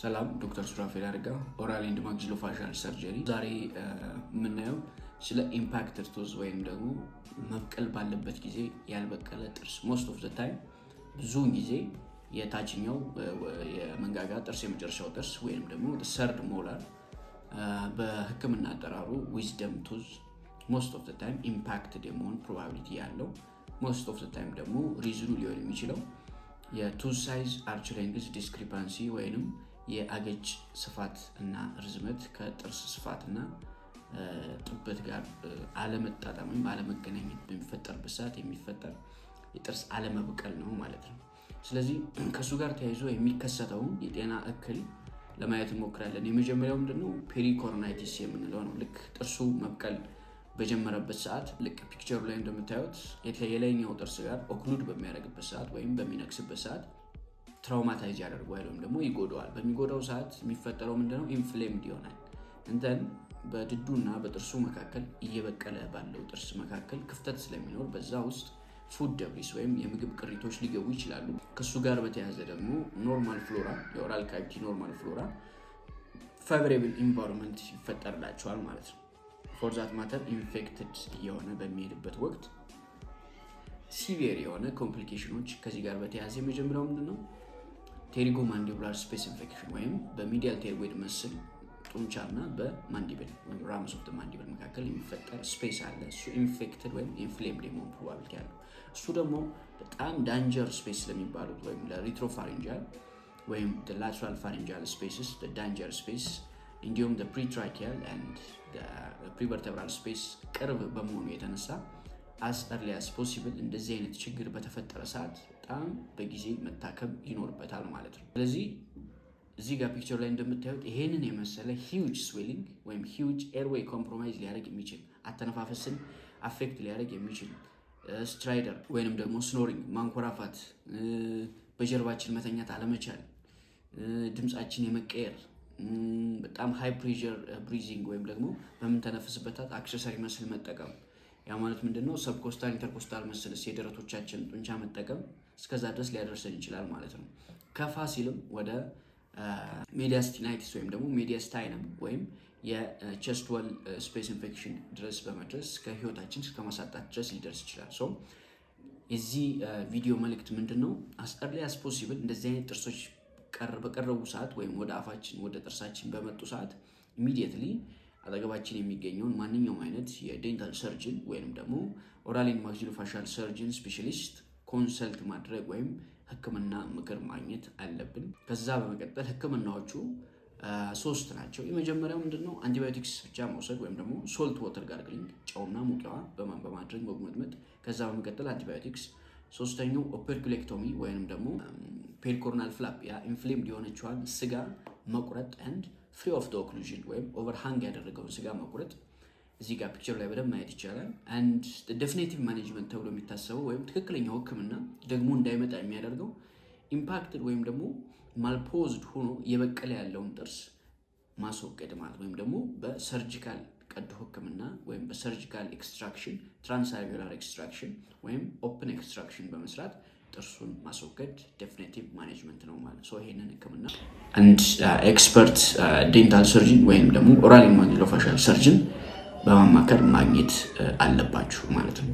ሰላም፣ ዶክተር ሱራፌል አረጋ፣ oral and maxillofacial surgery። ዛሬ የምናየው ስለ impacted tooth ወይም ደግሞ መብቀል ባለበት ጊዜ ያልበቀለ ጥርስ። Most of the time፣ ብዙውን ጊዜ የታችኛው የመንጋጋ ጥርስ፣ የመጨረሻው ጥርስ ወይም ደግሞ third molar፣ በሕክምና አጠራሩ wisdom tooth፣ most of the time impacted የመሆን probability ያለው፣ most of the time ደግሞ reason ኑ ሊሆን የሚችለው የ tooth size arch length discrepancy ወይንም የአገጭ ስፋት እና ርዝመት ከጥርስ ስፋት እና ጥበት ጋር አለመጣጣም ወይም አለመገናኘት በሚፈጠርበት ሰዓት የሚፈጠር የጥርስ አለመብቀል ነው ማለት ነው። ስለዚህ ከእሱ ጋር ተያይዞ የሚከሰተውን የጤና እክል ለማየት እንሞክራለን። የመጀመሪያው ምንድነው? Pericoronitis የምንለው ነው። ልክ ጥርሱ መብቀል በጀመረበት ሰዓት፣ ልክ picture ሩ ላይ እንደምታዩት የላይኛው ጥርስ ጋር occlude በሚያደርግበት ሰዓት ወይም በሚነክስበት ሰዓት traumatize ያደርገዋል ወይም ደግሞ ይጎዳዋል። በሚጎዳው ሰዓት የሚፈጠረው ምንድነው? Inflamed ይሆናል። And then በድዱና በጥርሱ መካከል፣ እየበቀለ ባለው ጥርስ መካከል ክፍተት ስለሚኖር በዛ ውስጥ food debris ወይም የምግብ ቅሪቶች ሊገቡ ይችላሉ። ከእሱ ጋር በተያያዘ ደግሞ normal flora፣ የ oral cavity normal flora favorable environment ይፈጠርላቸዋል ማለት ነው። For that matter infected እየሆነ በሚሄድበት ወቅት severe የሆነ complication ኖች ከዚህ ጋር በተያያዘ የመጀመሪያው ምንድን ነው? Pterygomandibular space infection ወይም በ medial pterygoid muscle ጡንቻ እና በ mandible ወይም ramus of mandible መካከል የሚፈጠር space አለ። እሱ infected ወይም inflamed የመሆን probability አለው። እሱ ደግሞ በጣም danger space ስለሚባሉት ወይም ለ retropharyngeal ወይም lateral pharyngeal spaces danger space፣ እንዲሁም pretracheal and prevertebral space ቅርብ በመሆኑ የተነሳ as early as possible እንደዚህ አይነት ችግር በተፈጠረ ሰዓት በጣም በጊዜ መታከም ይኖርበታል ማለት ነው። ስለዚህ እዚህ ጋር picture ላይ እንደምታዩት ይሄንን የመሰለ huge swelling ወይም huge airway compromise ሊያደርግ የሚችል፣ አተነፋፈስን affect ሊያደርግ የሚችል፣ stridor ወይንም ደግሞ snoring፣ ማንኮራፋት፣ በጀርባችን መተኛት አለመቻል፣ ድምፃችን የመቀየር፣ በጣም high pressure breathing ወይም ደግሞ በምንተነፍስበት accessory muscle መጠቀም፣ ያ ማለት ምንድነው? Subcostal, intercostal muscles፣ የደረቶቻችን ጡንቻ መጠቀም እስከዛ ድረስ ሊያደርሰን ይችላል ማለት ነው። ከፋ ሲልም ወደ mediastinitis ወይም ደግሞ mediastinum ወይም የ chest wall space infection ድረስ በመድረስ ከህይወታችን እስከ ማሳጣት ድረስ ሊደርስ ይችላል። So የዚህ ቪዲዮ መልእክት ምንድን ነው? As early as possible እንደዚህ አይነት ጥርሶች በቀረቡ ሰዓት ወይም ወደ አፋችን፣ ወደ ጥርሳችን በመጡ ሰዓት immediately አጠገባችን የሚገኘውን ማንኛውም አይነት የ dental surgeon ወይም ደግሞ oral and maxillofacial surgeon specialist consult ማድረግ ወይም ሕክምና ምክር ማግኘት አለብን። ከዛ በመቀጠል ሕክምናዎቹ ሶስት ናቸው። የመጀመሪያው ምንድነው? አንቲባዮቲክስ ብቻ መውሰድ ወይም ደግሞ salt water gargling፣ ጨውና ሙቅ ውሃ በማድረግ መጉመጥመጥ። ከዛ በመቀጠል አንቲባዮቲክስ። ሶስተኛው operculectomy ወይንም ደግሞ pericoronal flap፣ ያ inflamed የሆነችዋን ስጋ መቁረጥ and free of occlusion ወይም overhang ያደረገውን ስጋ መቁረጥ እዚህ ጋር picture ላይ በደንብ ማየት ይቻላል። And definitive management ተብሎ የሚታሰበው ወይም ትክክለኛው ህክምና ደግሞ እንዳይመጣ የሚያደርገው impacted ወይም ደግሞ malposed ሆኖ እየበቀለ ያለውን ጥርስ ማስወገድ ማለት ወይም ደግሞ በ surgical ቀዶ ህክምና ወይም በ surgical extraction፣ transalveolar extraction ወይም open extraction በመስራት ጥርሱን ማስወገድ definitive management ነው ማለት ነው። ይሄንን ህክምና አንድ expert dental surgeon ወይም ደግሞ oral maxillofacial surgeon በማማከር ማግኘት አለባችሁ ማለት ነው።